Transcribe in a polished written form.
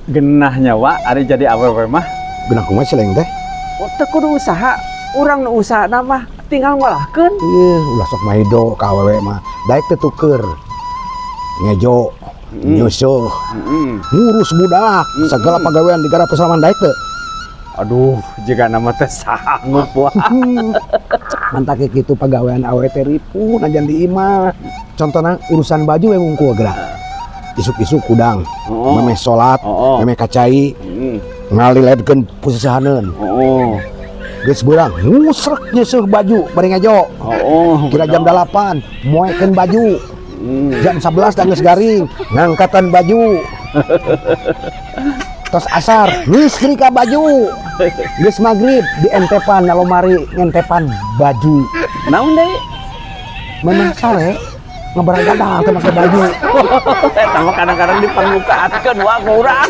Genahnya, Wa, ari jadi awewe mah. Genah kumaha sih teh? Oh, teu kudu usaha. Urang nu usaha mah tinggal ngolahkeun. Ih, ulah sok maido ka awewe mah. Daek teu tuker. Ngejo, nyeuseureuh, ngurus budak, segala pagawean digarap salaman, daek teu? Aduh, jiga nama teh sanggup, Wa. Mantak kitu pagawean awewe teh ripuh najan di imah. Contohna urusan baju we wungkul geura. Isuk-isuk kudang, memeh salat, memeh ka cai, ngaliletkeun puseusahaneun. Geus beurang, ngusrek nyeuseuh baju bari ngejo. Kira jam 8, moekeun baju. Jam 11 da geus garing, ngangkatan baju. Tos asar, nyetrika baju. Geus maghrib dientepan na lomari, ngentepan baju. Naon deui? Memang sare ngebaragadal teh make baju. Eta mah kadang-kadang dipermukaankeun, Wa, ku urang.